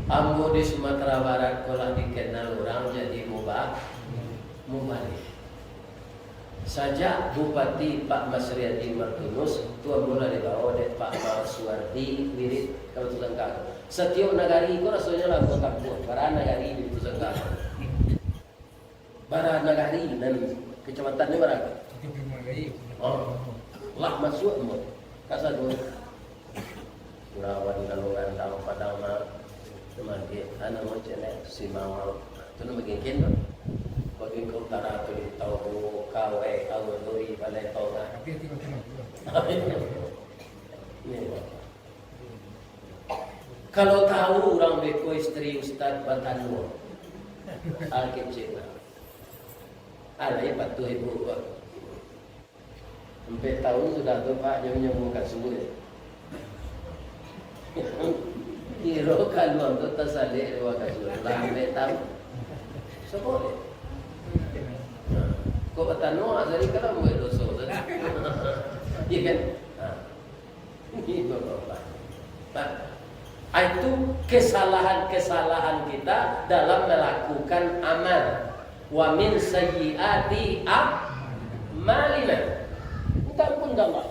Ambo di Sumatera Barat ko lah dikenal urang jadi muba-, mubalih. Sajak Bupati Pak Masriadi Martunus, tu ambo lah dibawa dek Pak Marsuardi Wirid ka Batusangka. Satiok nagari ko rasonyo lah ambo tampuah, bara nagari di Batusangka. Bara nagari nan kecamatan ni bara? Tiga puluh lima nagari. Oh. Lah masuak mo. Ka sado. Kurawan kalau gandang Padang mah. Cuma di, anu, mo cene, Simawang. Tu nama gengken tu. Bagi ke utara tu di Tauhu, Kawai, Awa Duri, Balai Tongah. Tapi hati macam mana? Ni. Kalau tahu urang beko isteri ustaz batanuang. Ah, kecek lah. Alai patuh ibu, Pak. Ampek tahun sudah tu, Pak, nyo nyamu kasua. Kiro kaluang tu tasalek di bawah kasua. Lah ampek tahun. Sabo deh. Kok batanuang, asal kalau buat dosa tu. Iya kan? Nah. Ini Bapak-bapak. Nah, itu kesalahan-kesalahan kita dalam melakukan amal. Wa min sayyiati a'malina. Minta ampun ka Allah.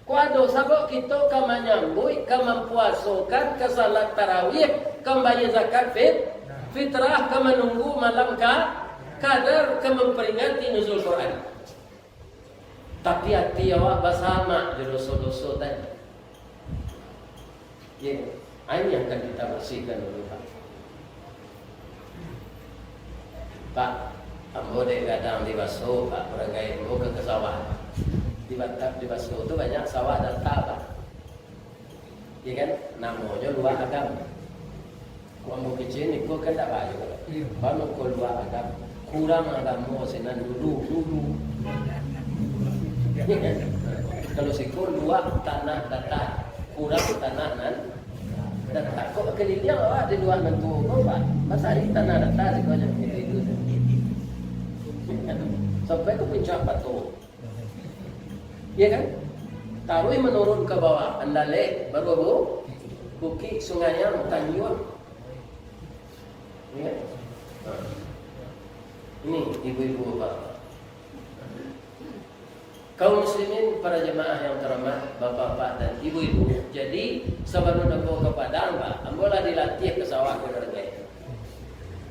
Kok ado sabab kito ka manyambuik, ka mampuasokan, ka salat tarawih, ka mambayar zakat fit-, fitrah, ka manunggu malam ka-, kadar, ka mamperingati nuzul Quran. Tapi ati awak basamak jo doso-doso tadi. Ya, ini yang akan kita bersihkan dulu, Pak. Pak, ambo dek gadang di Baso, Pak, barangkai ambo ka, ka sawah. Di Batam, di Baso tu banyak sawah data, Pak. Ya kan? Namonyo Luak Agam. Kok ambo kecil ni, kok kan tak bayo. Iya. Bano ko Luak Agam. Kurang agamo sinan dulu, dulu. Ya kan? Kalau siko Luak Tanah Datar. Kurang tanah nan datar. Kok keliliang awak di Luak nan tuo ko, Pak? Basari tanah datar siko aja. Sampai ke puncak Bato. Iya kan? Taruih manurun ka bawah, Andalek, baru Bu-, Bukik, Sungaiang, Tanjuang. Iya kan? Nah. Ini ibu-ibu, bapak. Kaum muslimin, para jemaah yang terhormat, bapak-bapak dan ibu-ibu. Jadi, sabalun ambo ka Padang, Pak, ambo lah dilatih ka sawah ko, Pak.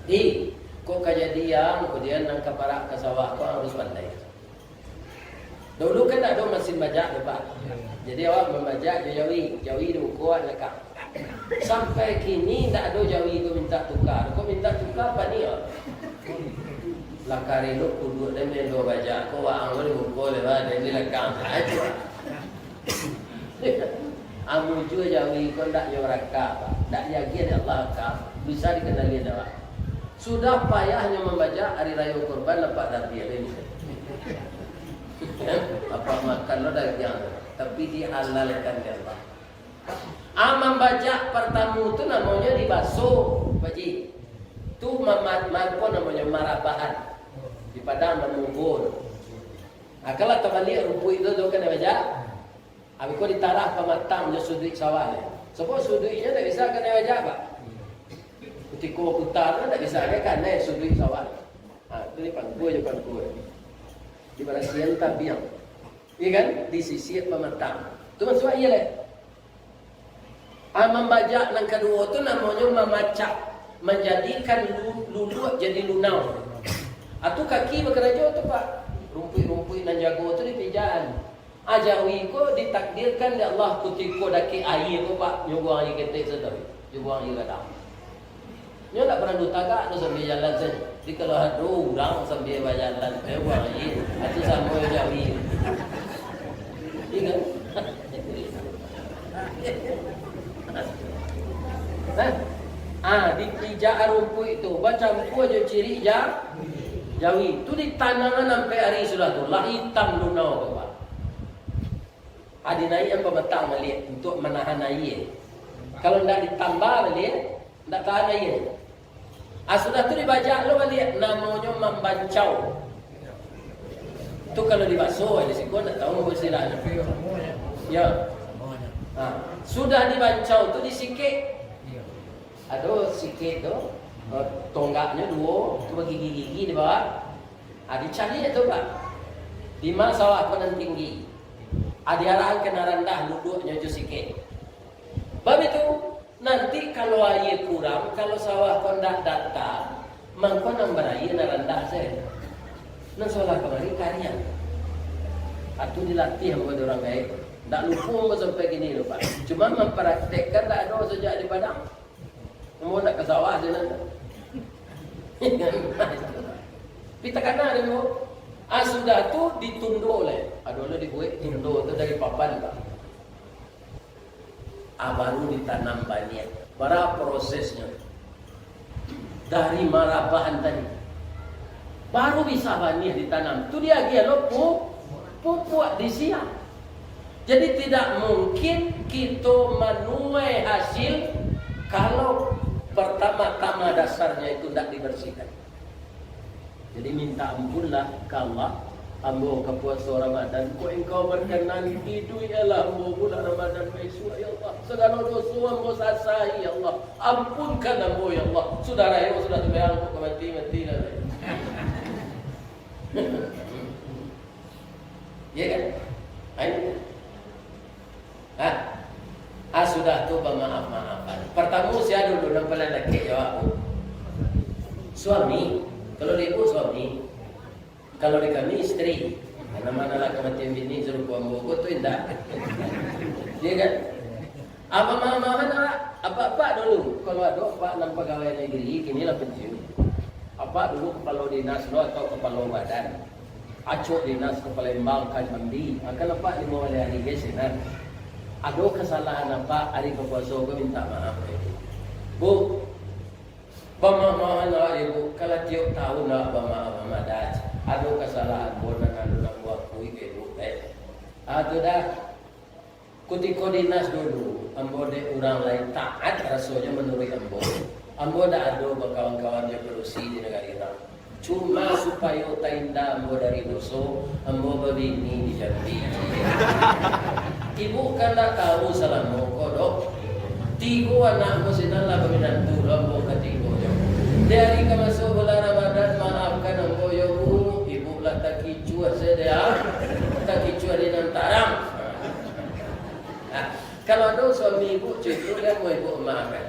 Di, kok kajadian, kemudian nan ka parak ka sawah ko harus pandai. Dulu kan tak ado masin bajak tu, Pak. Jadi awak mambajak jo jawi, jawi di muko awak lakang. Sampai kini tak ado jawi tu minta tuka. Kok minta tuka, paniang. Lah karino kuduak den melo bajak ko, waang ko di muko lewat, den di lakang sajo. Amun jua jawi ko ndak nyo raka, Pak. Ndak diagiah dek Allah ka, bisa dikenalian awak. Sudah payahnyo mambajak, Hari Rayo Kurban nampak dabiah lai. Apak makan lo dagiang, tapi dihalalkan dek Allah. Ah, mambajak partamo tu namonyo di Baso, Pak Ji. Tu mamat, ma-, apo namonyo, marabahan. Di Padang namo ubur. Ah, kalau tabaliak rumpuik tu, tu kan dibajak. Abih ko ditarah pamatang jo suduik sawah. Sabab suduiknyo ndak bisa kanai bajak, Pak. Kutiko puta tu ndak bisa kanai suduik sawah. Ha, tu dipangkua jo pangkua. Dibarasiahan tabiang. Iya kan? Disisiak pamatang. Tu masuak aia lai. Ah, mambajak nan kaduo tu namonyo mamacak, manjadikan lu-, luluak jadi lunau. Ah, tu kaki bakarajo tu, Pak. Rumpuik-rumpuik nan jago tu dipijakan. Ah, jawi ko ditakdirkan dek Allah kutiko dakek aia ko, Pak, nyo buang aia ketek sajo, nyo buang aia gadang. Nyo ndak paralu tagak tu sambia jalan sajo. Jadi kalau ado urang sambia bajalan, eh, buang aia, itu samo jo jawi. Iya kan? Nah, ah, dipijak rumpuik tu, bacampua jo cirik ja-, jawi. Tu ditanangan ampek ari sudah tu, lah itam lunau tu, Pak. Ah, dinaiakan pamatang baliak untuak manahan aia. Kalau ndak ditambah baliak, ndak tahan aia. Ah, sudah tu dibajak lo baliak, namonyo mambancau. Tu kalau dibaso, di siko ndak tahu apo istilahnya. Ya. Ah, sudah dibancau tu disikek. Ado sikek tu, eh, tonggaknyo duo, tu bagigi-gigi di bawah. Ah, dicaliak tu, Pak. Di ma sawah ko nan tinggi. Ah, diarahan ka nan randah, luduaknyo jo sikek. Bab itu, nanti kalau aia kurang, kalau sawah ko ndak data, mangko nan baraia nan randah sajo. Nan sawah kamari kariang. Atu dilatih mangko dek urang gaek. Ndak lupo mangko sampai kini tu, Pak. Cuma mampraktekkan ndak ado sajak di Padang. Ambo ndak ka sawah sinan. Tapi takana dek ambo. Ah, sudah tu ditundo lai. Ado lo dibuek tundo tu dari papan, Pak. Ah, baru ditanam baniah. Bara prosesnyo? Dari marabahan tadi. Baru bisa baniah ditanam. Tu diagiah lo pu-, pupuak disiang. Jadi, tidak mungkin kito manuai hasil kalau pertama-tama dasarnya itu ndak dibersihkan. Jadi, minta ampunlah ka Allah, ambo ka puaso Ramadan, kok Engkau berkenan, iduikkanlah ambo bulan Ramadan baisuak, ya Allah. Sagalo doso ambo sasai, ya Allah. Ampunkan ambo, ya Allah. Sudah rayo, sudah tumbayang, kok ka mati, mati lah. Ya kan? Ayo. Ha? Ah, sudah tu bamaaf-maafan. Partamo, sia dulu nan paling dakek jawab tu? Suami. Kalau di ibu, suami. Kalau di kami, isteri. Karena manalah kamatian bini sarupo ambo ko tu indak. Ya kan? Apak mama kan, apak, apak dulu. Kalau ado apak nan pagawai negeri, kini lah pensiun. Apak dulu kepala dinas lo atau kepala badan. Acok dinas ka Palembang, ka Jambi. Akan apak limo ari, guys, sinan. Ado kesalahan apak ari bapuaso ko, minta maaf, Bu. Bamaaf-maafan awak, Ibu. Kalau tiok tahun awak bamaaf-maafan, ado kesalahan ambo nan alun ambo akui ka Ibu, eh. Ah, tu dah. Kutiko dinas dulu, ambo dek urang lai taat rasonyo manuruik ambo. Ambo ndak ado bakawan-kawan jo padusi di nagari urang. Cuma supayo tainda ambo dari doso, ambo babini di Jambi. Ibu kan ndak tahu salamo ko, Dok. Tigo anak ambo sinan lah baminantu, ambo katigonyo. Di ari ka masuak bulan Ramadan, maafkan ambo yo, Bu. Ibu lah takicuah sajo, takicuah di nan tarang. Nah, kalau ado suami ibu cuitu, kan mau ibu maafkan.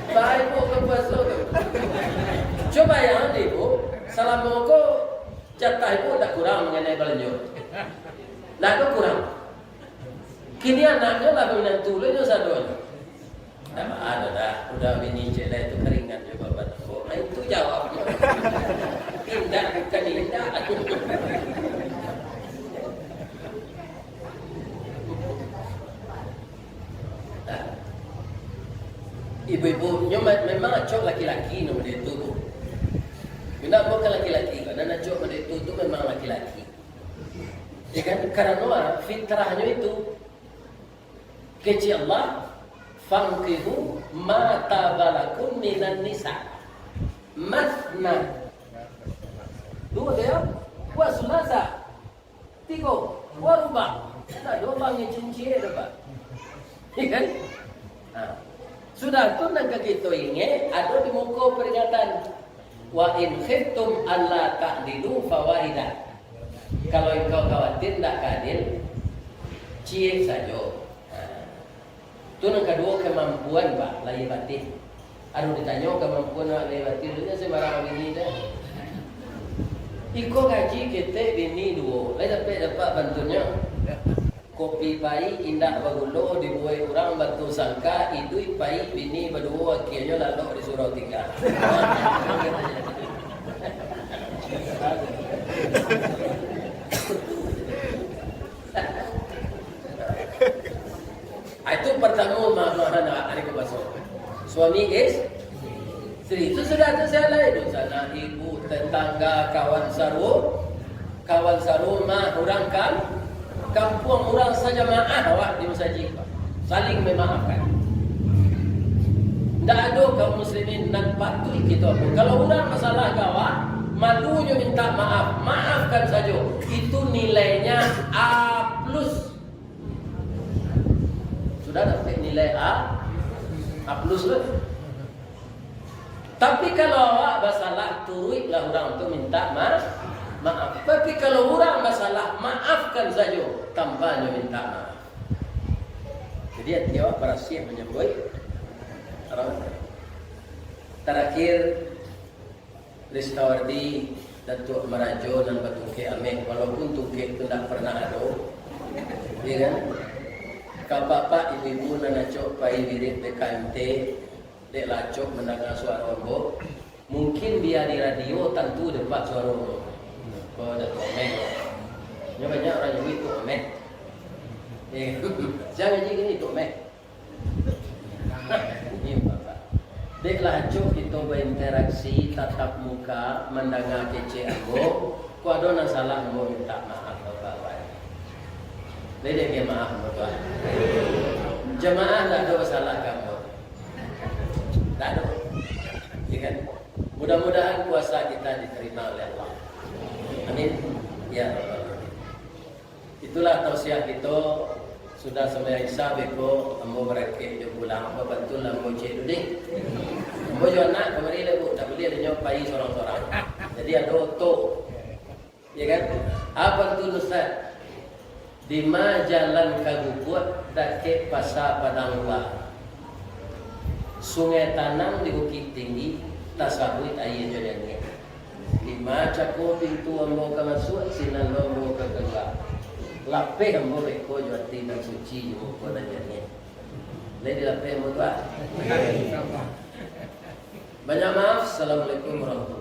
Baik, Bu, ka puaso tu. Cubo bayangkan, Ibu, salamo ko jatah Ibu ndak kurang mangenai balanjo. Ndak ado kurang. Kini anaknyo lah minantu lo nyo sadonyo. Ndak ado dah, udah bini ciek lai tu karingan jo baban ambo. Nah, itu jawabnyo. Indak bukan indak. Nah, ibu-ibu, nyo me-, memang acok laki-laki nan model tu, Bu. Indak bukan laki-laki, karena acok model tu, tu memang laki-laki. Ya kan? Karena fitrahnyo itu. Kecek Allah, "Fankihu ma taba lakum minan nisa." Masna. Duo tu yo. Wa sulasa. Tigo. Wa ruba. Ndak ado bang cincin ado, Pak. Ya kan? Nah. Sudah tu nan ka kito ingek, ado di muko peringatan. "Wa in khiftum alla ta'dilu fawahidah." Kalau engkau khawatir ndak ka adil, ciek sajo. Tu nan kaduo, kamampuan, Pak, lahia batin. Aduh, ditanyo kamampuan awak lahia batin tu, jan sambarang bini dah. Iko gaji ketek bini duo, lai dapek dapat bantuannyo. Kopi pahik indak bagulo, dibuek urang batu sangka, iduik pahik bini baduo, akhianyo lalok di surau tingga. Ah, itu partamo ma-, ma-, ma-, ari ko baso. Suami istri. Sudah tu sia lai, dunsanak, ibu, tetangga, kawan saru-, kawan sarumah, urang kam-, kampuang, urang sajamaah awak di masajik. Saling memaafkan. Ndak ado kaum muslimin nan patuik kito. Kalau urang basalah ka awak, malunyo minta maaf, maafkan sajo. Itu nilainya A plus. Sudah dapek nilai A, A plus tu. Tapi kalau awak basalah, turuiklah urang tu minta ma-, maaf. Tapi kalau urang basalah, maafkan sajo, tanpa nyo minta maaf. Jadi, ati awak barasiah manyambuik urang. Tarakhir, Ristawardi, Datuak Marajo nan batungkek ameh, walaupun tungkek tu ndak pernah ado, ya kan? Ka bapak ibu-ibu nan acok pai wirid B K M T, dek lah acok mandanga suaro ambo, mungkin bia di radio tantu dapek suaro ambo. Ko Datuak Ameh. Nyo banyak urang nyabuik Tuk Ameh. Eh, sia ngaji kini Tuk Ameh. Iyo, Bapak. Dek lah acok kito bainteraksi tatap muka, mandanga kecek ambo, kok ado nan salah ambo minta maaf, Bapak. Lai dek maaf, Bapak. Jamaah ndak ado salah ka ambo. Ndak ado. Ya kan? Mudah-mudahan puasa kita diterima oleh Allah. Amin. Ya Rabbal Alamin. Itulah tausiah kito, sudah sambayang Isya beko, ambo barangkek jo pulang, babantu lah ambo cek dulu deh. Ambo jo anak kamari lah, Bu, tak buliah dinyo pai sorang-sorang. Jadi ado oto. Ya kan? Apo tu, Ustaz? Dima jalan ka Guguak, dakek Pasa Padang Lua. Sungai Tanang di Bukik Tinggi, tasabuik aia jo janiah. Lima cako pintu ambo ka masuak, sinan lo ambo ka kalua. Lapeh ambo beko jo ati nan suci, jo muko nan janiah. Lai dilapeh ambo tu, ah. Banyak maaf. Assalamualaikum warahmatullahi